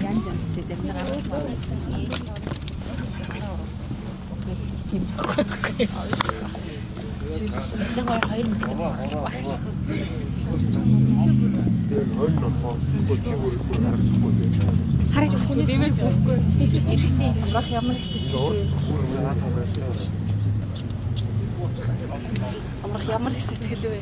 Янз янзтай заримдаа гаргаж байна. Хоёр мэгтэй орлого. Хараж өгч би мэл өгөхгүй. Эрэхтэй амрах ямар их сэтгэл вэ? Амрах ямар их сэтгэл вэ?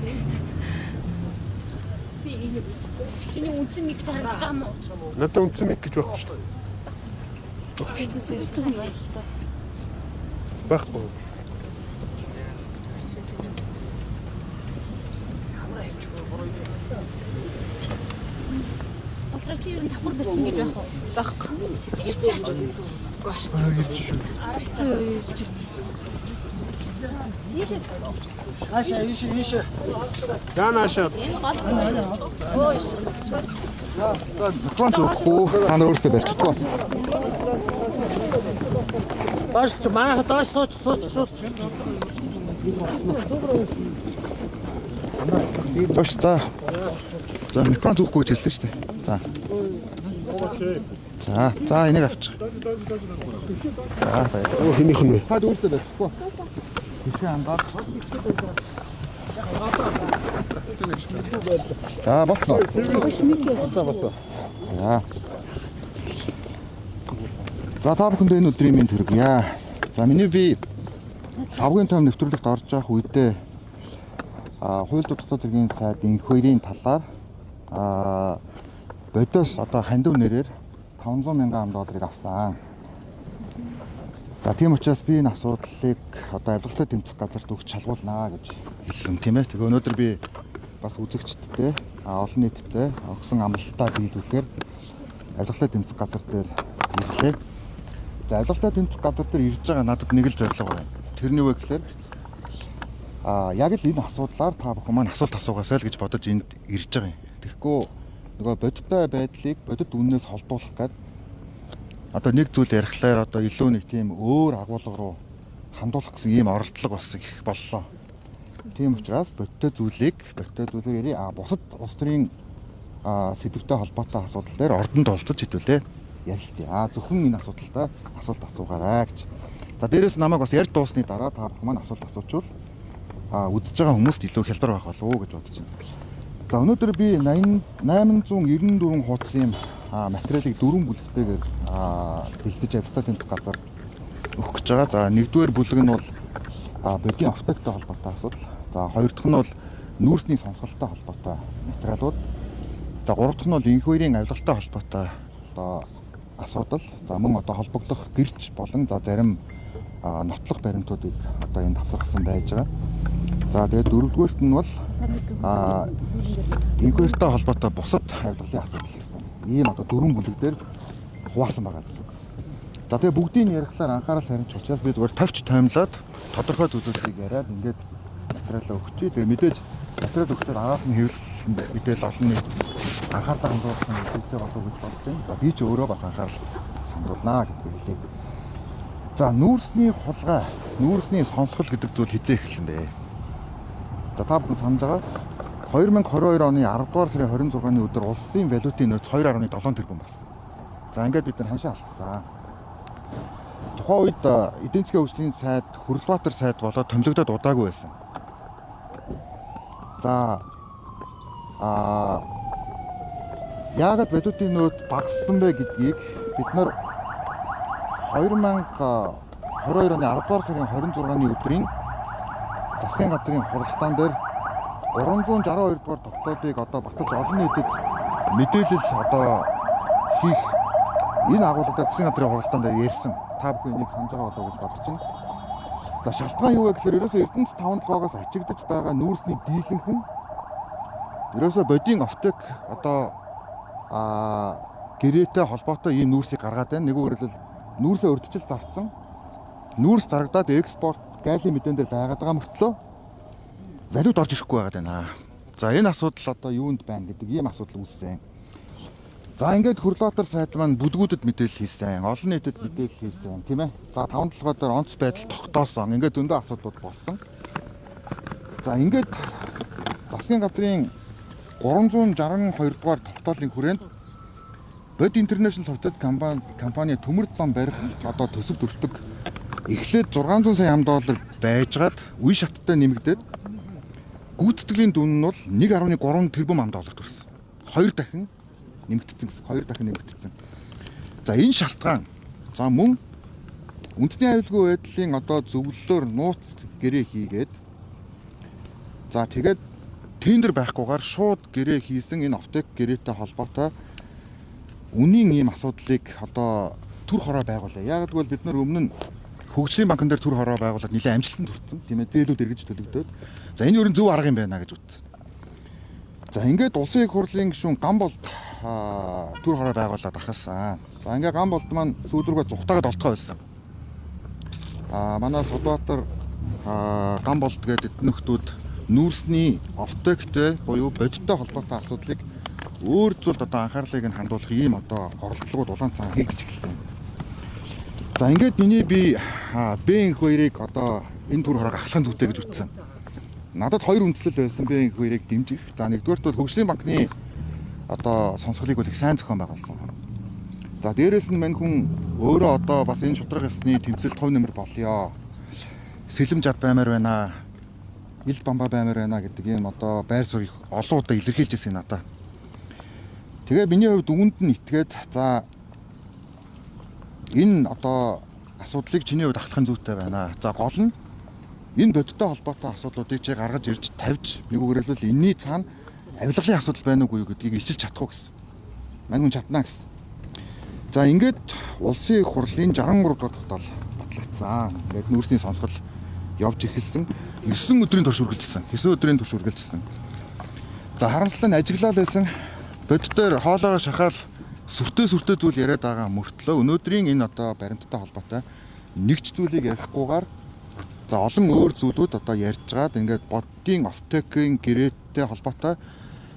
Чиний үндсэн миг гэж харагдаж байгаа юм уу? Надад үндсэн мэг гэж байхгүй шүү дээ. Сэтгэл юм байна л та. Байхгүй. Болроо чи ер нь давхар барьчин гэж байх уу? Байхгүй. Ирж чаач. Аа ирж шүү. Ийшээ. Наашаа ийшээ ийшээ. Яа нааша. Энэ гол. Өө ийшээ зогсож байна. Микрофон зөөхгүй та нар өөрсдөө барьчихгүй. Доош манайха доош сууч сууч сууч. Доош за. За микрофон зөөхгүй гэж хэлсэн шүү дээ. За. За, за энийг авчих. За баярлалаа. Өө хинийх нь вэ? Та өөрсдөө барьчихгүй. Хэрхэн хандаад. За болцоо. Болцоо. За. За та бүхэнд энэ өдрийн мэнд хүргье. За миний би лавгийн том нэвтрүүлэгт орж явах үедээ хууль дотоод хэргийн сайд инх хоёрын талаар бодоос одоо хандив нэрээр 500 мянган долларыг авсан. За тийм учраас би энэ асуудлыг одоо авилгалтай тэмцэх газарт өгч шалгуулнаа гэж хэлсэн тийм ээ. Тэгээ өнөөдөр би бас үзэгчдтэй, олон нийттэй огсон амлалтаа биелүүлэхээр авилгалтай тэмцэх газар дээр ирлээ. За авилгалтай тэмцэх газар дээр ирж байгаа надад нэг л зорилго байна. Тэр нь юу вэ гэхээр яг л энэ асуудлаар та бүхэн маань асуулт асуугаасай л гэж бодож энд ирж байгаа юм. Тэгэхгүй нөгөө бодиттой байдлыг бодит үннээс холдуулах гээд одоо нэг зүйл ярихлаар одоо илүү нэг тийм өөр агуулга руу хандуулах гэсэн ийм оролдлого бас их боллоо. Тийм учраас бодиттой зүйлийг бодиттой зүйлээр ярив. Бусад улс төрийн сэдвтэй холбоотой асуудал дээр ордонд олцож хэдүүлээ ярилцъя. Зөвхөн энэ асуудалтай асуулт асуугаарай гэж. За дээрэс намайг бас ярьж дуусны дараа та бүхэн маань асуулт асуучвал үзэж байгаа хүмүүст илүү хялбар байх болов уу гэж бодож байна. За өнөөдөр би 894 хуудсан юм материалыг дөрвөн бүлэгтэйгээр бэлдэж авилгалтай тэмцэх газар өгөх гэж байгаа. За нэгдүгээр бүлэг нь бол бодийн офтектой холбоотой асуудал. За хоёр дахь нь бол нүүрсний сонсголтой холбоотой материалууд. За гурав дахь нь бол инх хоёрын авилгалтай холбоотой одоо асуудал. За мөн одоо холбогдох гэрч болон за зарим нотлох баримтуудыг одоо энд давсархсан байж байгаа. За тэгээд дөрөвдүгээрт нь бол инх хоёртой холбоотой бусад авилгалын асуудал гэсэн. Ийм одоо дөрвөн бүлэг дээр хуваасан байгаа гэсэн. За тэгээ бүгдийг нь ярихлаар анхаарал харин учраас би зүгээр товч тоймлоод тодорхой зүйлүүдийг яриад ингээд материалаа өгчээ. Тэгээ мэдээж материал өгчөөд араас нь хэвлэл мэдээлэл олон нийт анхаарлаа хандуулах нь зүйтэй болов уу гэж бодож байна. За би ч өөрөө бас анхаарал хандуулнаа гэдгийг хэлье. За нүүрсний хулгай, нүүрсний сонсгол гэдэг зүйл хизээ эхэлсэн бэ? За та бүхэн санаж байгаа 2022 оны 10 дугаар сарын 26-ны өдөр улсын валютын нөөц 2.7 тэрбум болсон. За ингээд бид нар ханшаа алдсан. Тухайн үед эдийн засгийн хөгжлийн сайд Хөрлбаатар сайд болоод томилогдоод удаагүй байсан. За яагаад валютын нөөц багассан бэ гэдгийг бид нар 2022 оны 10 дугаар сарын 26-ны өдрийн засгийн газрын хуралдаан дээр 362 дугаар тогтоолыг одоо баталж олон нийтэд мэдээлэл одоо хийх энэ агуулгадаар засгийн газрын хуралдаан дээр ярьсан. Та бүхэн энийг санаж байгаа болов уу гэж бодож байна. За шалтгаан юу вэ гэхээр ерөөсөө Эрдэнэт 5-7-оос ачигдаж байгаа нүүрсний дийлэнх нь ерөөсөө бодийн офтек одоо гэрээтэй холбоотой ийм нүүрсийг гаргаад байна. Нэг үгээр хэлбэл нүүрсээ урьдчил зарцсан. Нүүрс зарагдаад экспорт гайлийн мэдээн дээр байгаад байгаа мөртлөө валют орж ирэхгүй байгаад байна. За энэ асуудал одоо юунд байна гэдэг ийм асуудал үүссэн. За ингээд Хөрлбаатар сайд маань бүлгүүдэд мэдээлэл хийсэн, олон нийтэд мэдээлэл хийсэн, тийм ээ. За 5 толгой дээр онц байдал тогтоосон. Ингээд зөндөө асуудлууд болсон. За ингээд засгийн газрын 362 дугаар тогтоолын хүрээнд Бод International Hotel компани төмөр зам барих одоо төсөв төрдөг. Эхлээд 600 сая ам доллар байжгаад үе шаттай нэмэгдээд гүйцэтгэлийн дүн нь бол 1.3 тэрбум ам доллар төрсөн. Хоёр дахин нэмэгдсэн гэсэн. Хоёр дахин нэмэгдсэн. За энэ шалтгаан за мөн үндэсний аюулгүй байдлын одоо зөвлөлөөр нууц гэрээ хийгээд за тэгээд тендер байхгүйгээр шууд гэрээ хийсэн энэ офтек гэрээтэй холбоотой үнийн ийм асуудлыг одоо төр хороо байгуулъя. Яг гэвэл бид нар өмнө нь хөгжлийн банкн дээр төр хороо байгуулад нэлээд амжилтанд хүрсэн. Тийм ээ, зээлүүд эргэж төлөгдөөд. За энэ ерөн зөв арга юм байна гэж үзсэн. За ингээд улсын их хурлын гишүүн Гамболд төр хороо байгуулад ахалсан. За ингээд Гамболд маань сүүл рүүгээ зүхтаагаад олтгой байсан. Манай Сүхбаатар Гамболд гэдэг эдэн нөхдүүд нүүрсний офтектэй буюу бодиттой холбоотой асуудлыг өөр зүйлд одоо анхаарлыг нь хандуулах ийм одоо оролдлогод улаан цан хийгдэж эхэлсэн. За ингээд миний би Б инх хоёрыг одоо энэ төр хороог ахлахын зүйтэй гэж үтсэн. Надад хоёр үндслэл байсан Б инх хоёрыг дэмжих. За нэгдүгээрт бол хөгжлийн банкны одоо сонсголыг бол их сайн зохион байгуулсан. За дээрэс нь мань хүн өөрөө одоо бас энэ шударга ёсны тэмцэлд хувь нэмэр болёо. Сэлэм жад баймаар байна. Илд бамбаа баймаар байна гэдэг ийм одоо байр суурь их олон удаа илэрхийлж ирсэн надаа. Тэгээ миний хувьд үүнд нь итгээд за энэ одоо асуудлыг чиний хувьд ахлахын зүйтэй байна. За гол нь энэ бодиттой холбоотой асуудлуудыг чи гаргаж ирж тавьж нэг үгээр хэлбэл энэний цаана авилгалын асуудал байна уугүй юу гэдгийг илчилж чадах уу гэсэн. Мань хүн чадна гэсэн. За ингээд улсын их хурлын 63 дугаар тогтоол батлагдсан. Ингээд нүүрсний сонсгол явж эхэлсэн. 9 өдрийн турш үргэлжилсэн. 9 өдрийн турш үргэлжилсэн. За харамсалтай нь ажиглал байсан. Бодитоор хоолоогоо шахаал сүртэй сүртэй зүйл яриад байгаа мөртлөө өнөөдрийн энэ одоо баримттай холбоотой нэг ч зүйлийг ярихгүйгээр за олон өөр зүйлүүд одоо ярьж гаад ингээд боддын офтекийн гэрээтэй холбоотой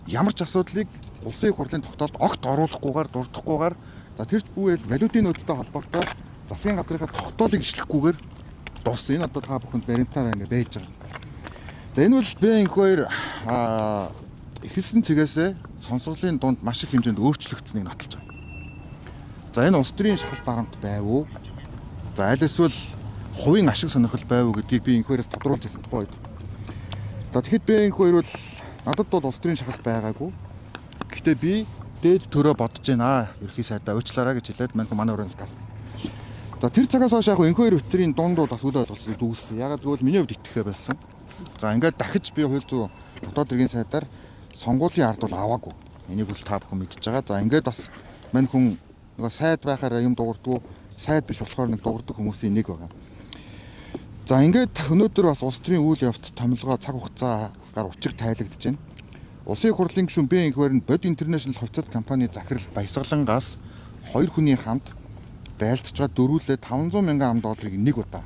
ямар ч асуудлыг улсын их хурлын тогтоолд огт оруулахгүйгээр дурдахгүйгээр за тэр ч бүүэл валютын нөөцтэй холбоотой засгийн газрынхаа тогтоолыг ишлэхгүйгээр дууссан. Энэ одоо та бүхэнд баримтаараа ингээд байж байгаа. За энэ бол Б инх хоёр эхэлсэн цэгээсээ сонсголын дунд маш их хэмжээнд өөрчлөгдсөнийг нотолж байгаа. За энэ улс төрийн шахалт дарамт байв уу? За аль эсвэл хувийн ашиг сонирхол байв уу гэдгийг би инх хоёроос тодруулж ирсэн тухайн үед. За тэгэхэд би инх хоёр бол надад бол улс төрийн шахалт байгаагүй. Гэхдээ би дээд төрөө бодож байна. Ерхий сайдаа уучлаарай гэж хэлээд мань хүн манай өрөөс гарсан. За тэр цагаас хойш яг инх хоёр өтрийн дунд бол бас үл ойлголцол үүссэн. Яг гэвэл миний хувьд итгэхээ болсон. За ингээд дахиж би хууль зүйн дотоод хэргийн сайдаар сонгуулийн ард бол аваагүй. Энийг бол та бүхэн мэдж байгаа. За ингээд бас мань хүн нөгөө сайд байхаараа юм дуурдгүй, сайд биш болохоор нэг дуурдаг хүмүүсийн нэг байгаа. За ингээд өнөөдөр бас улс төрийн үйл явц томилгоо цаг хугацаагаар учир тайлагдж байна. Улсын их хурлын гишүүн Б инх хоёр нь Бод International хувьцаат компани захирал Баясгалангаас хоёр хүний хамт байлдаж байгаа дөрвөлээ 500 мянган ам долларыг нэг удаа.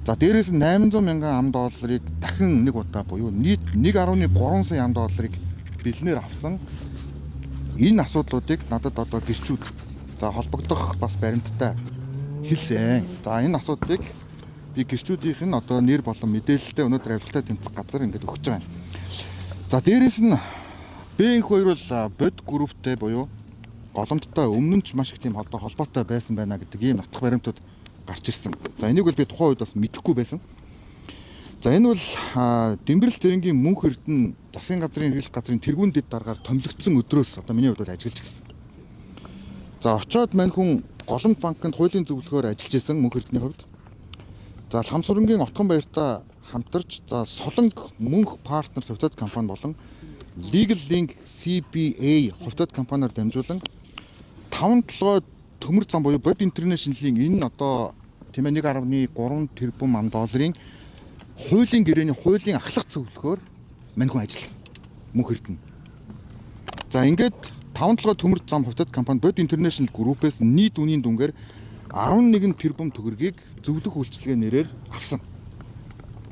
За дээрээс нь 800 мянган ам долларыг дахин нэг удаа буюу нийт 1.3 сая ам долларыг бэлнээр авсан энэ асуудлуудыг надад одоо гэрчүүд за холбогдох бас баримттай хэлсэн. За энэ асуудлыг би гэрчүүдийнх нь одоо нэр болон мэдээлэлтэй өнөөдөр авилгалтай тэмцэх газар ингээд өгч байгаа юм. За дээрээс нь Б инх хоёр бол бод групптэй буюу голомттой өмнө нь ч маш их тийм одоо холбоотой байсан байна гэдэг ийм нотох баримтууд гарч ирсэн. За энийг бол би тухайн үед бас мэдэхгүй байсан. За энэ бол Дэмбэрэл Зэрэнгийн мөнх эрдэнэ засгийн газрын хэрэглэх газрын тэргүүн дэд даргаар томилогдсон өдрөөс одоо миний хувьд бол ажиллаж гисэн. За очоод мань хүн Голомт банкнд хуулийн зөвлөхөөр ажиллаж исэн мөнх эрдэнийн хувьд. За Ламсурангийн Отгон баяртай хамтарч за Солонг мөнх партнер хувьцаат компани болон Legal Link CBA хувьцаат компаниар дамжуулан таван толгой төмөр зам буюу Бод International-ийн энэ одоо тийм ээ 1.3 тэрбум ам долларын хуулийн гэрээний хуулийн ахлах зөвлөхөөр мань хүн ажилласан. Мөнх эрдэнэ. За ингээд таван толгой төмөр зам хувьцаат компани Бод International Group-ээс нийт үнийн дүнгээр 11 тэрбум төгрөгийг зөвлөх үйлчилгээ нэрээр авсан.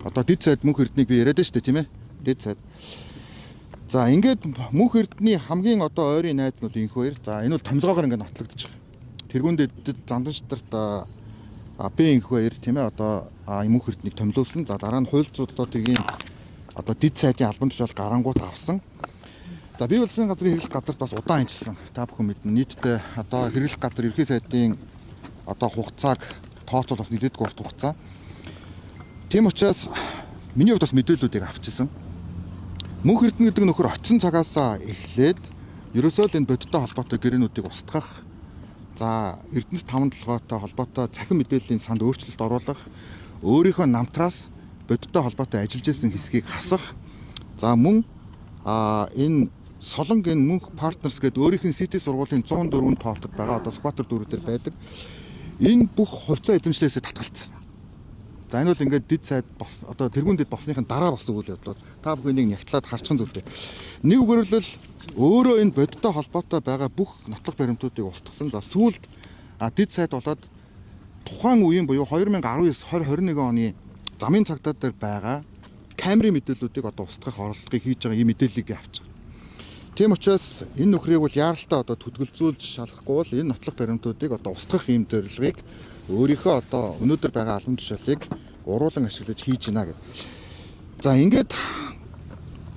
Одоо дэд сайд мөнх эрднийг би яриад байна шүү дээ, тийм ээ. Дэд сайд. За ингээд мөнх эрдний хамгийн одоо ойрын найз нь бол инх хоёр. За энэ бол томилгоогоор ингээд нотлогдож байгаа. Тэргүүн дэд зандан шатарт Б инх хоёр тийм ээ одоо Мөнх Эрднийг томилуулсан. За, дараа нь хууль зүйн дотоод тэргийн одоо дэд сайдын албан тушаал гарангуут авсан. За, бие улсын газрын хэрэглэх газарт бас удаан ажилласан. Та бүхэн мэднэ. Нийтдээ одоо хэрэглэх газар ерхий сайдын одоо хугацааг тооцвол бас нэлээдгүй урт хугацаа. Тийм учраас миний хувьд бас мэдээллүүдийг авчилсан. Мөнх Эрдэнэ гэдэг нөхөр очисон цагаасаа эхлээд ерөөсөө л энэ бодиттой холбоотой гэрээнүүдийг устгах, за, Эрдэнэс таван толгойтой холбоотой цахим мэдээллийн санд өөрчлөлт оруулах, өөрийнхөө намтраас бодиттой холбоотой ажиллаж исэн хэсгийг хасах, за, мөн энэ Солонг энэ Мөнх Partners гэдэг өөрийнх нь CT сургуулийн 104 тоотод байгаа, одоо Сүхбаатар дүүрүүдээр байдаг. Энэ бүх хувьцаа эзэмшлээсээ татгалцсан. За, энэ бол ингээд дэд сайд бос одоо тэргуун дэд босныхын дараа болсон үйл явдлууд. Та бүхэн энийг нягтлаад харчихсан зүйлээ. Нэг үгээр л өөрөө энэ бодиттой холбоотой байгаа бүх нотлох баримтуудыг устгасан. За, сүүлд дэд сайд болоод тухайн үеийн буюу 2019 2021 оны замын цагдаа дээр байгаа камерын мэдээллүүдийг одоо устгах оролдлогыг хийж байгаа ийм мэдээллийг би авч байгаа. Тийм учраас энэ нөхрийг бол яаралтай одоо түтгэлзүүлж шалгахгүй бол энэ нотлох баримтуудыг одоо устгах ийм зорилгыг өөрийнхөө одоо өнөөдөр байгаа албан тушаалыг уруулан ашиглаж хийж байна гэдэг. За, ингээд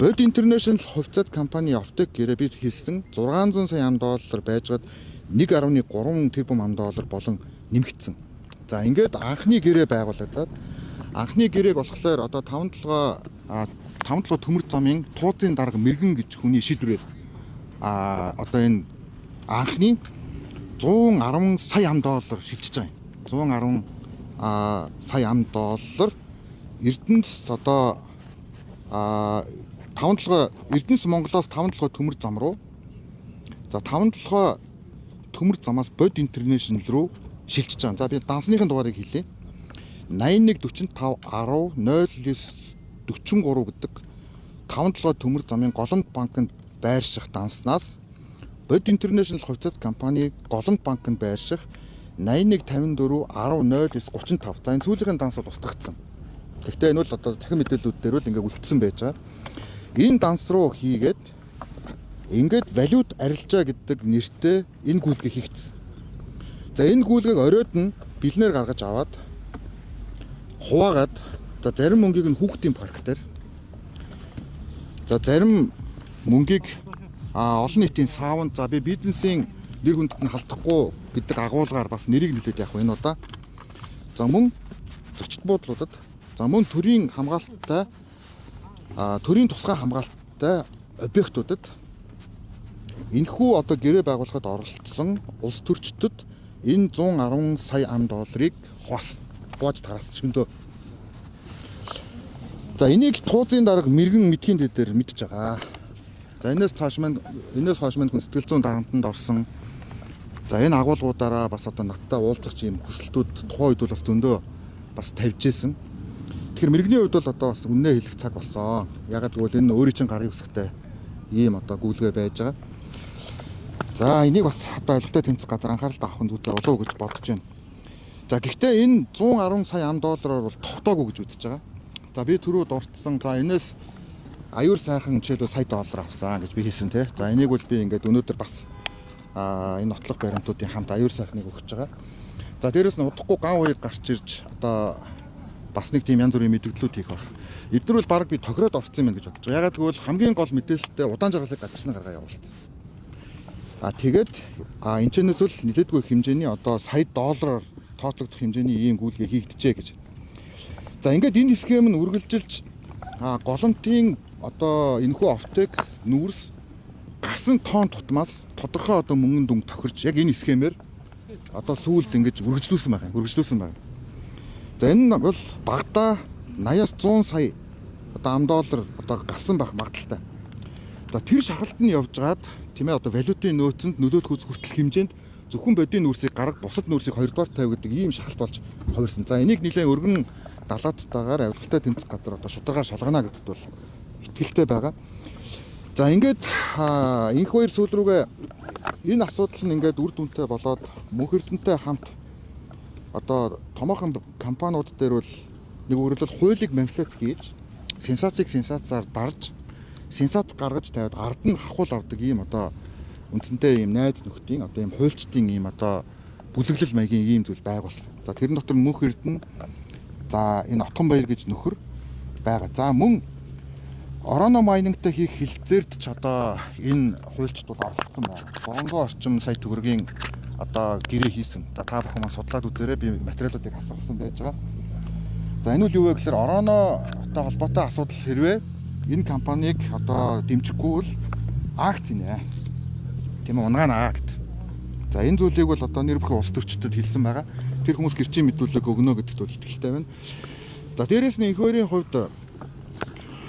Бод International хувьцаат компани Офтек гэрээ бид хэлсэн 600 сая ам доллар байжгаад 1.3 тэрбум ам доллар болон нэмэгдсэн. За, ингээд анхны гэрээ байгуулагдаад, анхны гэрээг болохоор одоо 5 толгой төмөр замын туузын дарга Мэргэн гэж хүний шийдвэрээр одоо энэ анхны 110 сая ам доллар шилжиж байгаа юм. 110 сая ам доллар Эрдэнэс одоо таван толгой Эрдэнэс Монголоос таван толгой төмөр зам руу, за, таван толгой төмөр замаас Бод International руу шилжиж байгаа. За, би дансныхын дугаарыг хэлье. 81 45 10 09 43 гэдэг таван толгой төмөр замын Голомт банкнд байрших данснаас Бод International хувьцаат компани Голомт банкнд байрших 81 54 10 09 35. За, энэ сүүлийнхэн данс бол устгагдсан. Гэхдээ энэ бол одоо цахим мэдээллүүд дээр бол ингээ үлдсэн байж байгаа. Энэ данс руу хийгээд ингээд валют арилжаа гэдэг нэртэй энэ гүйлгээ хийгдсэн. За, энэ гүйлгээг оройд нь бэлнээр гаргаж аваад хуваагаад, за, зарим мөнгийг нь хүүхдийн парк дээр, за, зарим мөнгийг олон нийтийн савнд, за, би бизнесийн нэр хүндэд нь халдахгүй гэдэг агуулгаар бас нэрийг нөлөөд явах энэ удаа. За, мөн зочид буудлуудад, за, мөн төрийн хамгаалттай төрийн тусгай хамгаалттай объектуудад энэхүү одоо гэрээ байгуулахад оролцсон улс төрчдөд энэ 110 сая ам долларыг хуваасан. Хувааж тараасан шөндөө. За, энийг туузын дарга Мэргэн мэдхийн дээр мэдж байгаа. За, энэс хойш маань хүн сэтгэл зүйн дарамтанд орсон. За, энэ агуулгуудаараа бас одоо надтай уулзах юм хүсэлтүүд тухайн үед бол бас зөндөө бас тавьж исэн. Тэгэхээр Мэргэний хувьд бол одоо бас үннээ хэлэх цаг болсон. Ягаад гэвэл энэ өөрийн чинь гарын үсгтэй ийм одоо гүйлгээ байж байгаа. За, энийг бас одоо авилгатай тэмцэх газар анхааралтай авах нь зүйтэй болов уу гэж бодож байна. За, гэхдээ энэ 110 сая ам доллараар бол тогтоогүй гэж үзэж байгаа. За, би түрүү дурдсан. За, энэс аюур сайхан жишээлбэл сая доллар авсан гэж би хэлсэн те. За, энийг бол би ингээд өнөөдөр бас энэ нотлох баримтуудын хамт аюур сайхныг өгч байгаа. За, дээрэс нь удахгүй ган үеиг гарч ирж одоо бас нэг тийм янз бүрийн мэдгдлүүд хийх байх. Эдгээр бол баг би тохироод орсон юм байна гэж бодож байгаа. Ягаад гэвэл хамгийн гол мэдээлэлтэй удаан жаргалыг газарчны гаргаа явуулсан. Тэгээд энэ чэнэс л нэлээдгүй хэмжээний одоо сая доллараар тооцогдох хэмжээний ийм гүйлгээ хийгджээ гэж. За, ингээд энэ схем нь үргэлжилж Голомтын одоо энэхүү Офтек нүүрс гарсан тоон тутмаас тодорхой одоо мөнгөн дүнг тохирч яг энэ схемээр одоо сүүлд ингэж үргэлжлүүлсэн байгаа юм. Үргэлжлүүлсэн байна. За, энэ нь бол багадаа 80-аас 100 сая одоо ам доллар одоо гарсан байх магадлалтай. За, тэр шахалт нь явж гаад, тийм ээ, одоо валютын нөөцөнд нөлөөлөх үз хүртэл хэмжээнд зөвхөн бодийн нүүрсийг гарга, бусад нүүрсийг хоёрдугаар тавь гэдэг ийм шахалт болж хувирсан. За, энийг нэлээд өргөн далаацтайгаар авилгатай тэмцэх газар одоо шударгаар шалгана гэдэгт бол итгэлтэй байгаа. За, ингээд инх хоёр сүүл рүүгээ энэ асуудал нь ингээд үр дүнтэй болоод Мөнх Эрдэнэтэй хамт одоо томоохон компаниуд дээр бол нэг өөрөлдөл хуулийг манипуляц хийж, сенсацийг сенсацаар дарж, сенсац гаргаж тавиад ард нь хахуул авдаг ийм одоо үндсэндээ ийм найз нөхдийн одоо ийм хуульчдын ийм одоо бүлэглэл маягийн ийм зүйл байгуулсан. За, тэрэн дотор Мөнх Эрдэнэ, За энэ Отгонбаяр гэж нөхөр байгаа. За мөн Ороно майнингтай хийх хилцээрт ч одоо энэ хуульчид бол оролцсон байна. 300 орчим сая төгрөгийн одоо гэрээ хийсэн. За та бүхэн маань судлаад үзээрэй. Би материалуудыг хасгалсан байж байгаа. За энэ үл юу вэ гэхээр Оронотой холбоотой асуудал хэрвээ энэ компанийг одоо дэмжихгүй бол акц нэ. Тийм ээ унгаана гэд. За энэ зүйлийг бол одоо нэр бүхий улс төрчдөд хэлсэн байгаа. Тэр хүмүүс гэрчийн мэдүүлэг өгнө гэдэгт бол итгэлтэй байна. За дээрэс нь инх хоёрын хувьд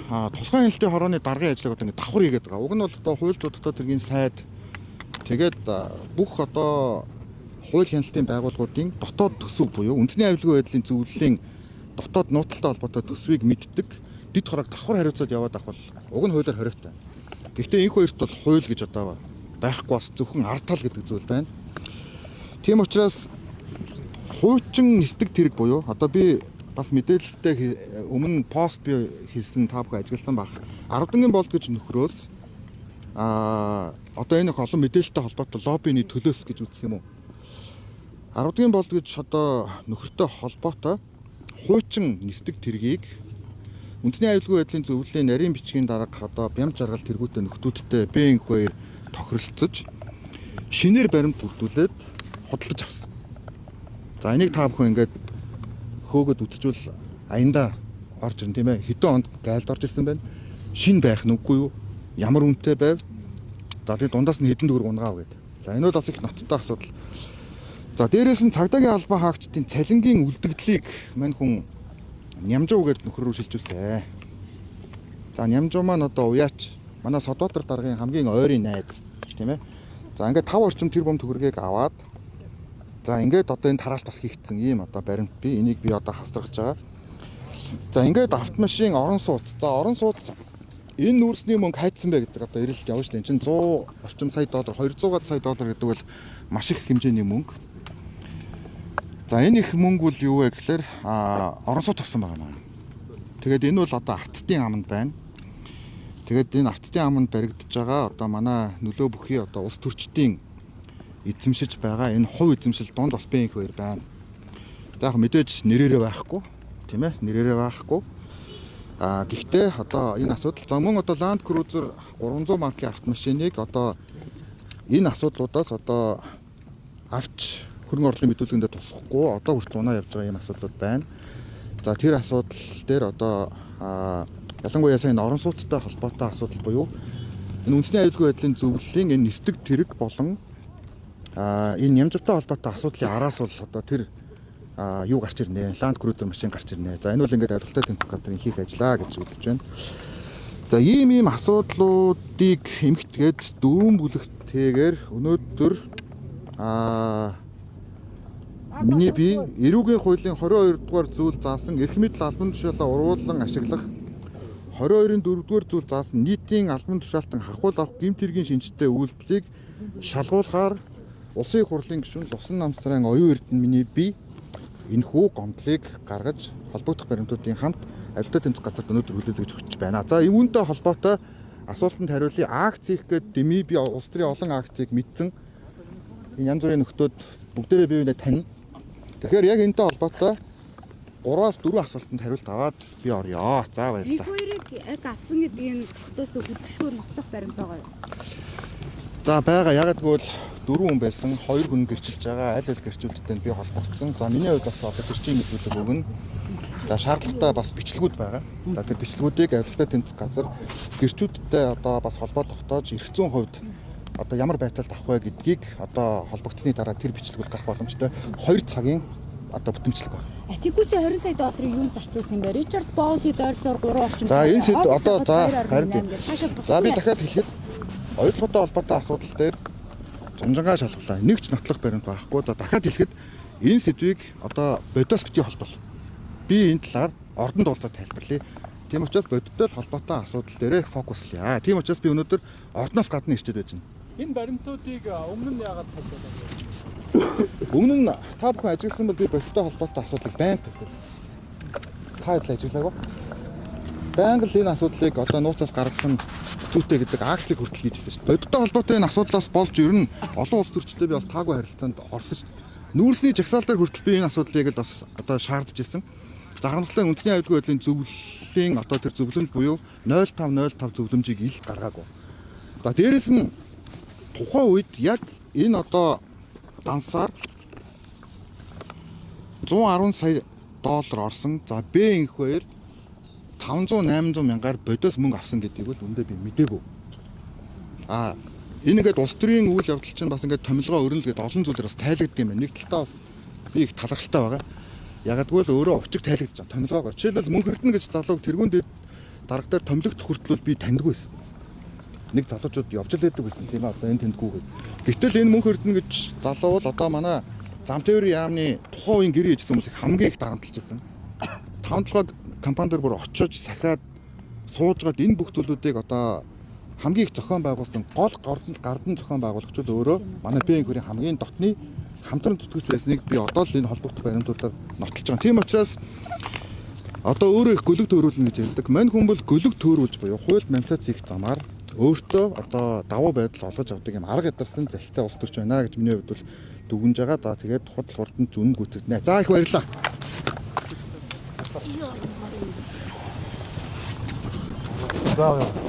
тусгай хяналтын хорооны даргын ажлыг одоо ингэ давхар хийгээд байгаа. Уг нь бол одоо хууль зүйн тэргийн сайд тэгээд бүх одоо хууль хяналтын байгууллагуудын дотоод төсөв буюу үндэсний аюулгүй байдлын зөвлөлийн дотоод нууцтай холбоотой төсвийг мэддэг дэд хороог давхар хариуцаад яваад авах бол уг нь хуулиар хориотой. Гэхдээ инх хоёрт бол хууль гэж одоо байхгүй бас зөвхөн ард тал гэдэг зүйл байна. Тийм учраас хуучин нисдэг тэрэг буюу одоо би бас мэдээлэлтэй өмнө пост би хийсэн та бүхэн ажигласан баг. Арвдангийн болд гэж нөхрөөс одоо энэ их олон мэдээлэлтэй холбоотой лоббины төлөөс гэж үзэх юм уу? Арвдангийн болд гэж одоо нөхөртэй холбоотой хуучин нисдэг тэргийг үндэсний аюулгүй байдлын зөвлөлийн нарийн бичгийн дарга одоо Бямж жаргал тэргүүтээ нөхдүүдтэй БНХ хоёр тохиролцож шинээр баримт бүрдүүлээд худалдаж авсан. За энийг та бүхэн ингээд хөөгд үтчүүл аяндаа орж ирнэ тийм ээ. Хэдэн онд гайлд орж ирсэн байна. Шин байх нь үгүй юу? Ямар үнэтэй байв? За тэгээ дундаас нь хэдэн төгрөг унгаав гэдэг. За энэ бол бас их ноцтой асуудал. За дээрээс нь цагдаагийн албан хаагчдын цалингийн үлдэгдлийг мань хүн Нямжуу гэдэг нөхөр рүү шилжүүлсэн. За Нямжуу маань одоо уяач манай Содбаатар даргын хамгийн ойрын найз тийм ээ. За ингээд 5 орчим тэр бом төгрөгийг аваад за ингээд одоо энэ тараалт бас хийгдсэн ийм одоо баримт би энийг би одоо хасаргаж байгаа. За ингээд автомашин орон сууц. За орон сууц энэ нүүрсний мөнгө хайцсан бэ гэдэг одоо эрэлт явна шүү дээ. Энд чинь 100 орчим сая доллар, 200 сая доллар гэдэг бол маш их хэмжээний мөнгө. За энэ их мөнгө бол юу вэ гэхээр орон сууц авсан байгаа маа. Тэгээд энэ бол одоо артистын аманд байна. Тэгээд энэ артистын аманд баригдаж байгаа одоо манай нөлөө бүхий одоо улс төрчдийн эзэмшиж байгаа энэ хувь эзэмшил дунд бас бэнк хоёр байна. За яг мэдээж нэрээрээ байхгүй тийм ээ нэрээрээ байхгүй. Гэхдээ одоо энэ асуудал за мөн одоо Land Cruiser 300 маркийн автомашиныг одоо энэ асуудлуудаас одоо авч хөрөнгө оруулалтын мэдүүлгэндээ тусахгүй одоо хүртэл унаа явж байгаа ийм асуудлууд байна. За тэр асуудал дээр одоо ялангуяа сайн орон сууцтай холбоотой асуудал буюу энэ үндэсний аюулгүй байдлын зөвлөлийн энэ нисдэг тэрэг болон энэ нямжвтай холбоотой асуудлын араас бол одоо тэр юу гарч ирнэ? Land Cruiser машин гарч ирнэ. За энэ бол ингээд авилгатай тэмцэх газрын хийх ажлаа гэж үзэж байна. За ийм асуудлуудыг эмхтгээд дөрвөн бүлэгтэйгээр өнөөдөр миний би эрүүгийн хуулийн 22 дугаар зүйл заасан эрх мэдэл албан тушаалаа урвуулан ашиглах 22-ын 4 дугаар зүйл заасан нийтийн албан тушаалтан хахуул авах гэмт хэргийн шинжтэй үйлдэлийг шалгуулахаар Улсын их хурлын гишүүн Лусан намсрын оюун эрдэнэ миний би энэхүү гомдлыг гаргаж холбогдох баримтуудын хамт авилтаа тэмцэх газарт өнөөдөр хүлээлгэж өгч байна. За үүнтэй холбоотой асуултанд хариулъя. Акц хийх гээд дэмий би улс төрийн олон акцыг мэдсэн. Энэ янз бүрийн нөхдөөд бүгдээрээ бие биенээ танина. Тэгэхээр яг энэтэй холбоотой 3-аас 4 асуултанд хариулт аваад би орё. За Нэг баярлалаа. хоёрыг яг авсан гэдгийг тогтоос хөдөлшүүр нотлох баримт байгаа юу? За байгаа. Ягаад гэвэл 4 хүн байсан. 2 хүн гэрчилж байгаа. Аль аль гэрчүүдтэй нь би холбогдсон. За миний хувьд бас одоо гэрчийн мэдүүлэг өгнө. За шаардлагатай бас бичлэгүүд байгаа. За тэр бичлэгүүдийг авилгатай тэмцэх газар гэрчүүдтэй одоо бас холбоо тогтоож эрх зүйн хувьд одоо ямар байдлаар авах вэ гэдгийг одоо холбогдсны дараа тэр бичлэг бол гарах боломжтой. 2 цагийн одоо бүтэмжлэг байна. Атикусын 20 сая долларын юунд зарцуулсан юм бэ? Ричард Боули ойролцоогоор 3 орчим. За энэ сэд одоо за харин цаашаа за би дахиад хэлэхэд оюутлоготой холбоотой асуудал дээр зунжангаа шалгалаа. Нэг ч нотлох баримт байхгүй. За дахиад хэлэхэд энэ сэдвийг одоо бодиос битгий холбол. Би энэ талаар ордонд уулзаад тайлбарлая. Тийм учраас бодиттой л холбоотой асуудал дээрээ фокуслая. Тийм учраас би өнөөдөр ордноос гадна ирчээд байж байна. Энэ баримтуудыг өмнө нь яагаад тавьдаг вэ? Өмнө нь та бүхэн ажигласан бол би бодиттой холбоотой асуудлыг байнга тавьсан шүү дээ. Та хэд л ажиглаагүй. Байнга л энэ асуудлыг одоо нууцаас гаргах нь зүйтэй гэдэг акцыг хүртэл хийж ирсэн шүү дээ. Бодиттой холбоотой энэ асуудлаас болж ер нь олон улс төрчдөд би бас таагүй харилцаанд орсон шүү дээ. Нүүрсний жагсаал дээр хүртэл би энэ асуудлыг л бас одоо шаардж ирсэн. За, харамсалтай нь үндэсний аюулгүй байдлын зөвлөлийн одоо тэр зөвлөмж буюу 0505 зөвлөмжийг ил гаргаагүй. За, дээрэс нь тухайн үед яг энэ одоо дансаар 110 сая доллар орсон. За, Б инх хоёр 500 800 мянгаар бодоос мөнгө авсан гэдгийг бол үндэ би мдээгүй. А энэ ингээд улс төрийн үйл явдал чинь бас ингээд томилгоо өрнөл гэдэг олон зүйлээр бас тайлагддаг юм байна. Нэг талдаа бас би их талархалтай байгаа. Ягаад гэвэл өөрөө өчиг тайлагдаж байгаа томилгоогоор. Жишээлбэл мөнх эрдэнэ гэж залууг тэргүүн дээр дарга дээр томилогдох хүртэл би таньдгүй байсан. Нэг залуучууд явж л байдаг байсан тийм ээ, одоо энэ тэндгүү гэж. Гэтэл энэ мөнх эрдэнэ гэж залуу бол одоо манай зам тээврийн яамны тухайн үеийн гэрээ хийжсэн хүмүүсийг хамгийн их дарамтлж байсан. Таван толгойд компани дээр бүр очиж сахиад суужгаад энэ бүх зүйлүүдийг одоо хамгийн их зохион байгуулсан гол гардан зохион байгуулагчид өөрөө манай БНХ хүрийн хамгийн дотны хамтран зүтгэгч байсныг би одоо л энэ холбогдох баримтуудаар нотолж байгаа. Тийм учраас одоо өөрөө их гөлөг төөрүүлнэ гэж ярьдаг. Мань хүн бол гөлөг төөрүүлж буюу хуульд манипуляц хийх замаар өөртөө одоо давуу байдал олгож авдаг юм арга ядарсан залтай улс төрч байна гэж миний хувьд бол дүгнж байгаа. За, тэгээд худал хурдан ч үнэн гүйцэгдэнэ. За, их баярлалаа. За.